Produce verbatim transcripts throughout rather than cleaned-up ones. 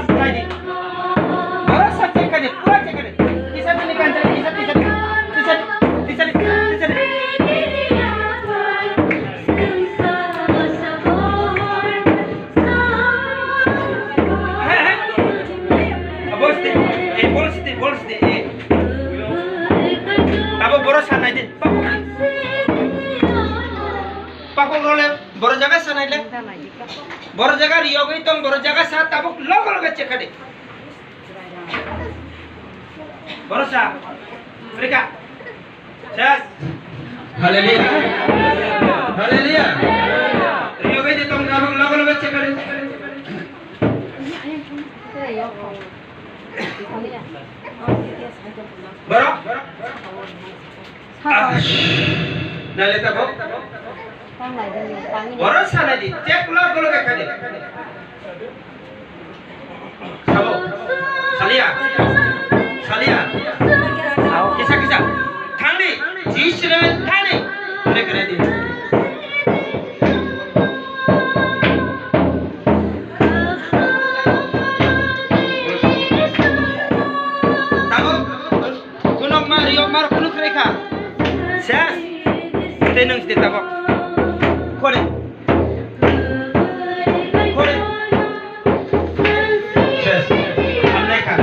Pura di. Pura sa check kadi, pura check kadi. Isa tini kan check, isa, isa, isa, isa, isa. Hey, hey. Bol sidi, eh, bol sidi, bol sidi, eh. Abo boro sanai di. Pakok role, boro jaga sanai le. Boro jaga riyogwi tong, boro jaga sa tabuk logo logo check kadi. Boro sa. Rika. Ses. Haleluya. Haleluya. Riyogwi tong tabuk logo logo check kadi. Boro. Ah, nale tabo. Boro sanai di, check lo, bolo ka kade. Sabo. Salia. Salia. Kisa, kisa. Thangdi. Jisre thangdi. Kare, kare di. Tabo. Kunok ma, riyok ma, kunuk khlai kha. Ses. Tei nwng side tabok. Khori. Khori. Ses. Hamnai kha.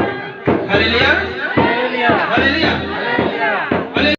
Haleluya. Haleluya. Haleluya.